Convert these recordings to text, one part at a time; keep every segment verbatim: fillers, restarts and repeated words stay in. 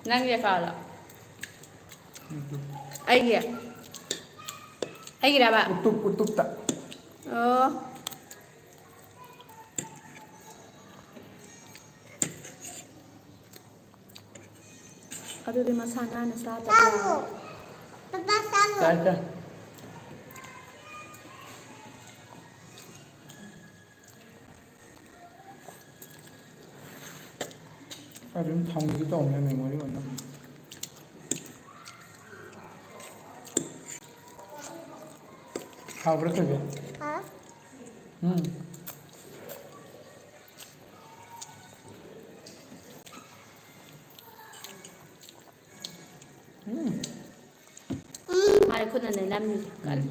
ꯅꯪꯒꯤ ꯑꯦꯀꯥꯎꯟꯂꯣ? ꯑꯩꯒꯤ? ꯑꯩꯒꯤꯔꯕ? ꯎꯇꯨꯞ ꯎꯇꯨꯞꯇ꯫ ꯑꯣ꯫ ꯑꯗꯨꯗꯤ ꯃꯁꯥ ꯅꯥꯟꯅ ꯆꯥꯗꯕ ꯌꯥꯔꯣꯏ꯫ ꯆꯥꯏ ꯆꯥꯏ꯫ ꯑꯗꯨꯝ ꯊꯝꯒꯦ ꯇꯧꯕꯅꯦ ꯃꯦꯃꯣꯔꯤ ꯑꯣꯏꯅ꯫ ꯍꯥꯎꯕ꯭ꯔꯥ ꯊꯣꯏꯕꯤ? ꯎꯝ꯫ ꯎꯝ꯫ ꯃꯥꯏ ꯈꯨꯠꯅꯅꯦ ꯅꯝꯃꯤꯁꯦ꯫ ꯀꯜꯂꯤ꯫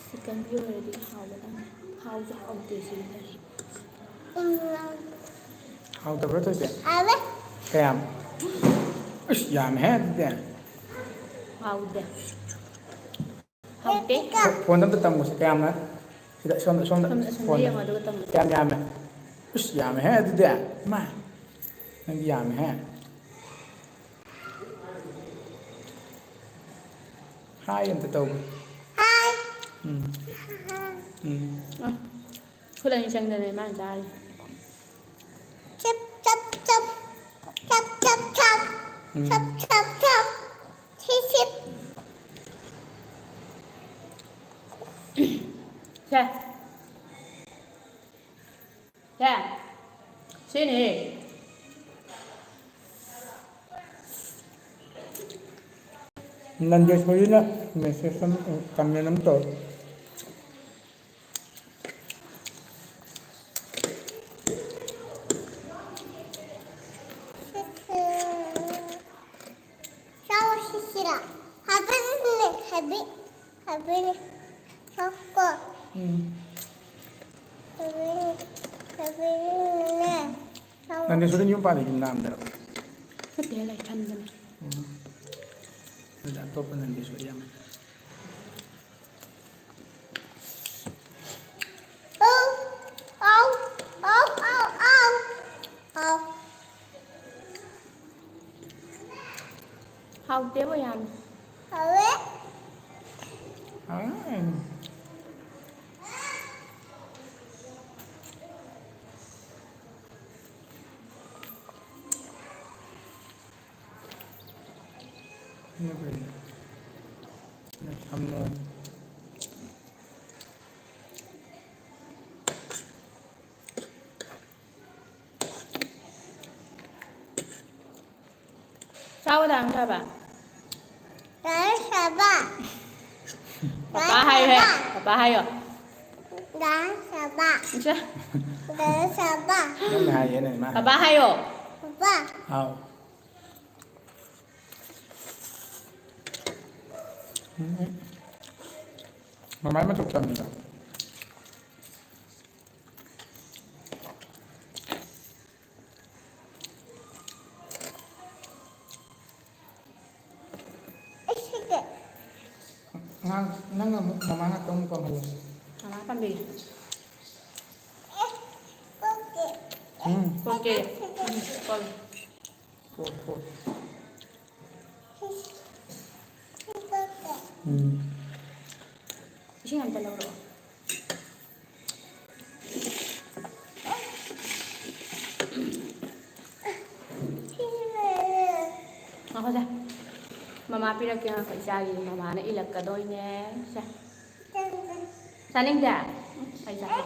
ꯆꯤꯛꯀꯟꯒꯤ ꯑꯣꯏꯔꯗꯤ ꯍꯥꯎꯒꯗꯕꯅꯤ꯫ ꯍꯥꯎꯁꯨ ꯍꯥꯎꯇꯦ ꯁꯤꯗꯤ꯫ ꯍꯥꯎꯇꯕ꯭ꯔꯥ ꯊꯣꯏꯕꯤ? ꯀꯌꯥꯝ? ꯑꯁ, ꯌꯥꯝꯃꯦꯍꯦ ꯑꯗꯨꯗꯤ꯫ ꯍꯥꯎꯗꯦ꯫ ꯍꯥꯎꯇꯦ꯫ ꯐꯣꯟꯗ ꯑꯝꯇ ꯇꯝꯃꯨꯁꯦ ꯀꯌꯥꯝꯅ꯫ ꯁꯤꯗ ꯁꯣꯝꯗ ꯁꯣꯝꯗ ꯁꯣꯝꯗ ꯑꯁꯣꯝꯗ ꯐꯣꯟꯗ꯫ ꯌꯦꯡꯉꯣ ꯑꯗꯨꯒ ꯇꯝꯃꯨ꯫ ꯀꯌꯥꯝ ꯌꯥꯝꯃꯦ? ꯏꯁ, ꯌꯥꯝꯃꯦꯍꯦ ꯑꯗꯨꯗꯤ꯫ ꯏꯃꯥ, ꯅꯪꯗꯤ ꯌꯥꯝꯃꯦꯍꯦ꯫ ꯍꯥꯏ ꯑꯝꯇ ꯇꯧꯒꯦ꯫ ꯎꯝ꯫ ꯎꯝ꯫ ꯑ, ꯈꯨꯠ ꯑꯅꯤ ꯆꯪꯗꯅ ꯏꯃꯥꯅ ꯆꯥꯔꯤ꯫ ꯎꯝ꯫ ꯁꯦ꯫ ꯁꯦ꯫ ꯁꯤꯅꯤ꯫ ꯅꯟꯗꯦꯁꯣꯔꯤꯅ message ꯑꯃ, comment ꯑꯃ ꯇꯧꯔꯦ꯫ ꯆꯥꯎ ꯁꯤꯁꯤꯔ? ꯍꯥꯏꯕꯅꯦ, ꯍꯥꯏꯕꯤ, ꯍꯥꯏꯕꯤꯅꯦ꯫ ꯆꯥꯎ ꯀꯣ꯫ ꯎꯝ꯫ ꯍꯥꯏꯕꯤꯅꯦ, ꯍꯥꯏꯕꯤꯅꯦ꯫ ꯆꯥꯎ꯫ ꯅꯟꯗꯦꯁꯣꯔꯤ ꯌꯨꯝ ꯄꯥꯜꯂꯤ ꯌꯨꯝ ꯅꯥꯝꯗꯔꯣ? ꯅꯠꯇꯦ, ꯂꯥꯏꯁ꯭ꯔꯝꯗꯅꯦ꯫ ꯎꯝ꯫ ꯑꯗꯨꯗꯤ ꯑꯇꯣꯞꯄ ꯅꯟꯗꯦꯁꯣꯔꯤ ꯑꯃ꯫ ꯑꯧ, ꯑꯧ, ꯑꯧ, ꯑꯧ, ꯑꯧ꯫ ꯍꯥꯎꯇꯦꯕꯣ ꯌꯥꯝ꯫ ꯍꯥꯎꯋꯦ꯫ ꯎꯝ꯫ ꯊꯝꯃꯣ꯫ ꯆꯥꯎ ꯗꯥ ꯊꯣꯏꯕ꯫ ꯗꯥ ꯁꯥꯕ꯫ ꯄꯄꯥ ꯍꯥꯏꯌꯨꯍꯦ꯫ ꯄꯄꯥ ꯍꯥꯏꯌꯣ꯫ ꯗꯥ ꯁꯥꯕ꯫ ꯏꯆꯦ꯫ ꯗꯥ ꯁꯥꯕ꯫ ꯅꯪꯅ ꯍꯥꯏꯌꯦꯅꯦ ꯏꯃꯥ꯫ ꯄꯄꯥ ꯍꯥꯏꯌꯣ꯫ ꯄꯄꯥ꯫ ꯍꯥꯎ꯫ ꯎꯝ꯫ ꯃꯃꯥꯏ ꯃꯇꯧ ꯇꯝꯃꯤꯔꯣ? ꯑꯉꯥꯡ, ꯅꯪ ꯑꯃꯨꯛ ꯃꯃꯥ ꯉꯥꯛꯇ ꯑꯃꯨꯛ ꯀꯧꯍꯜꯂꯣ꯫ ꯃꯃꯥ ꯄꯥꯝꯕꯤ꯫ ꯎꯝ꯫ ꯀꯣꯛꯀꯦ꯫ ꯎꯝ, ꯀꯣꯛ꯫ ꯀꯣꯛ, ꯀꯣꯛ꯫ ꯎꯝ꯫ ꯏꯁꯤꯡ ꯑꯝꯇ ꯂꯧꯔꯛꯑꯣ꯫ ꯉꯥꯏꯈꯣꯁꯦ꯫ ꯃꯃꯥ ꯄꯤꯔꯛꯀꯦ ꯉꯥꯏꯈꯣ, ꯏꯆꯥꯒꯤ ꯃꯃꯥꯅ ꯏꯜꯂꯛꯀꯗꯣꯏꯅꯦ꯫ ꯁꯦ꯫ ꯆꯥꯅꯤꯡꯗꯦ? ꯑꯩ ꯆꯥꯒꯦ꯫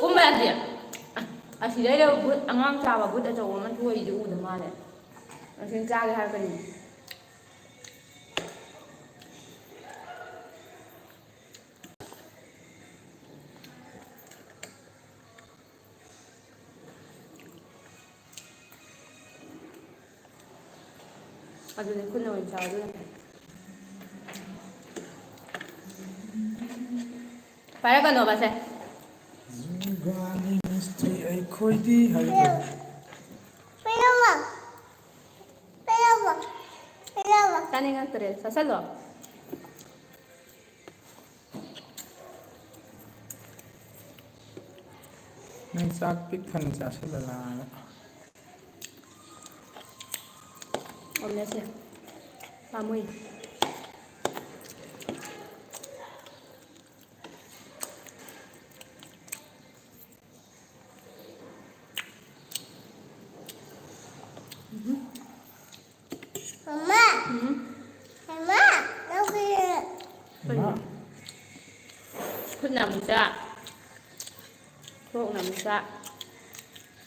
ꯀꯨꯝꯕ ꯌꯥꯗꯦ꯫ ꯑꯁꯤꯗꯩꯗ ꯕꯨꯠ, ꯑꯉꯥꯡ ꯆꯥꯕ ꯕꯨꯠ ꯑꯆꯧꯕ ꯑꯃ ꯊꯣꯛꯏꯁꯦ ꯎꯗ ꯃꯥꯜꯂꯦ꯫ ꯑꯁꯤ ꯆꯥꯒꯦ ꯍꯥꯏꯔꯛꯀꯅꯤ꯫ ꯑꯗꯨꯅꯦ, ꯈꯨꯠꯅ ꯑꯣꯏꯅ ꯆꯥꯎ, ꯑꯗꯨꯅ ꯐꯩ꯫ ꯄꯥꯏꯔꯛꯀꯅꯣꯕ ꯁꯦ꯫ ꯖꯨꯒꯥꯂꯤ ꯃꯤꯁꯇ꯭ꯔꯤ ꯑꯩꯈꯣꯏꯗꯤ ꯍꯥꯏꯕꯗꯣ꯫ ꯄꯤꯔꯝꯃꯣ꯫ ꯄꯤꯔꯝꯃꯣ꯫ ꯄꯤꯔꯝꯃꯣ꯫ ꯆꯥꯅꯤꯡꯉꯛꯇ꯭ꯔꯦ, ꯆꯥꯁꯜꯂꯣ꯫ ꯅꯪ ꯆꯥꯛ ꯄꯤꯛ ꯊꯟꯅ ꯆꯥꯁꯤꯜꯂ ꯂꯥꯛꯑꯒ꯫ ꯑꯣꯝꯂꯦꯠꯁꯦ ꯄꯥꯝꯃꯨꯏ꯫ ꯎꯝ꯫ ꯃꯃꯥ꯫ ꯎꯝ꯫ ꯃꯃꯥ, ꯅꯪꯒꯤ ꯀꯩꯅꯣ? ꯈꯨꯠꯅ ꯑꯃꯨꯛ ꯆꯥ, ꯈꯣꯡꯅ ꯑꯃꯨꯛ ꯆꯥ꯫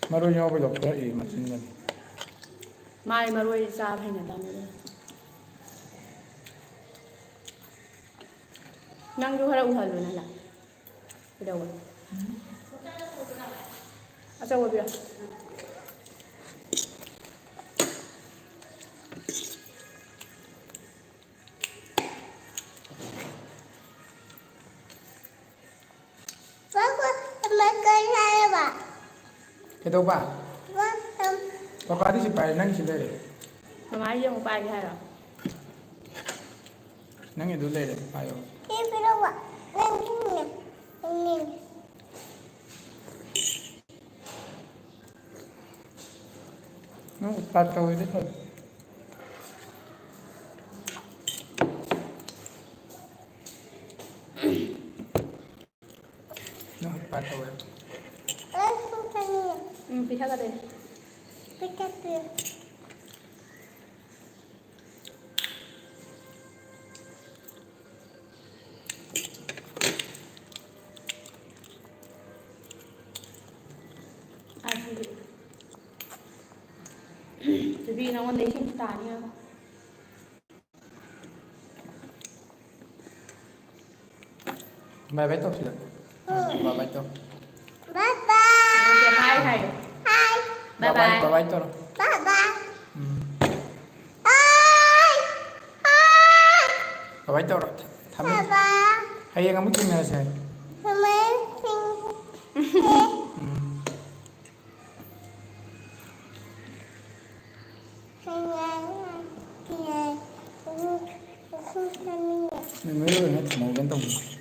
ꯃꯔꯣꯏ ꯌꯥꯎꯕ ꯂꯧꯊꯣꯔꯛꯏ ꯃꯆꯤꯟꯗꯅꯤ꯫ ꯃꯥꯗꯤ ꯃꯔꯣꯏ ꯆꯥꯕ ꯍꯩꯅꯗꯕꯅꯤ꯫ ꯅꯪꯁꯨ ꯈꯔ ꯎꯍꯜꯂꯨ ꯅꯅꯥ꯫ ꯀꯩꯗꯧꯕ? ꯑꯆꯧꯕ ꯄꯤꯔꯣ꯫ ꯄꯥꯄꯥ, ꯑꯃ ꯀꯩ ꯍꯥꯏꯌꯦꯕ? ꯀꯩꯗꯧꯕ? ꯄꯥꯄꯥ, ꯑꯝ, ꯄꯥꯄꯥꯗꯤ ꯁꯤ ꯄꯥꯏꯔꯦ, ꯅꯪꯒꯤ ꯁꯤ ꯂꯩꯔꯦ꯫ ꯃꯃꯥꯒꯤ ꯑꯃꯨꯛ ꯄꯥꯏꯒꯦ ꯍꯥꯏꯔꯣ? ꯅꯪꯒꯤꯗꯨ ꯂꯩꯔꯦ, ꯄꯥꯏꯌꯣ꯫ ꯁꯤ ꯄꯤꯔꯛꯑꯣ꯫ ꯅꯪꯒꯤꯅꯦ꯫ ꯅꯪꯒꯤꯅꯦ꯫ ꯅꯪ ꯎꯠꯄꯥꯠ ꯇꯧꯔꯤꯗꯣ ꯐꯔꯦ꯫ ꯅꯪ ꯎꯠꯄꯥꯠ ꯇꯧꯋꯦ꯫ ꯑꯩ ꯁꯨꯝ ꯆꯪꯉꯦ꯫ ꯎꯝ, ꯄꯤꯊꯛꯀꯗꯣꯏꯅꯦ꯫ ꯄꯤꯊꯛꯀꯦ꯫ ꯑꯁꯤꯗꯤ ꯊꯣꯏꯕꯤ, ꯅꯉꯣꯟꯗ ꯏꯁꯤꯡ ꯇꯥꯅꯤ ꯍꯥꯏꯕ꯫ ꯕꯥꯏ ꯕꯥꯏ ꯇꯧꯁꯤꯔ? ꯎꯝ꯫ ꯕꯥꯏ ꯕꯥꯏ ꯇꯧ꯫ ꯕꯥꯏ ꯕꯥꯏ꯫ ꯅꯪꯁꯦ ꯍꯥꯏ ꯍꯥꯏꯌꯣ꯫ ꯍꯥꯏ꯫ ꯕꯥꯏ ꯕꯥꯏ ꯕꯥꯏ꯫ ꯕꯥꯏ ꯕꯥꯏ ꯇꯧꯔꯣ꯫ ꯕꯥꯏ ꯕꯥꯏ꯫ ꯎꯝ꯫ ꯍꯥꯏ꯫ ꯍꯥꯏ꯫ ꯕꯥꯏ ꯕꯥꯏ ꯇꯧꯔꯣ꯫ ꯊꯝꯃꯦ꯫ ꯕꯥꯏ ꯕꯥꯏ꯫ ꯍꯌꯦꯡ ꯑꯃꯨꯛ ꯊꯦꯡꯅꯔꯁꯦ ꯍꯥꯏꯌꯣ꯫ ꯍꯌꯦꯡ ꯊꯦꯡꯅꯁꯦ꯫ ꯎꯝ꯫ ꯍꯌꯦꯡ ꯊꯦꯡꯅꯁꯦ꯫ ꯎꯝ꯫ ꯎꯝ꯫ ꯎꯝ꯫ ꯃꯦꯃꯣꯔꯤ ꯑꯣꯏꯅ ꯊꯝꯍꯧꯒꯦꯅ ꯇꯧꯕꯅꯤ꯫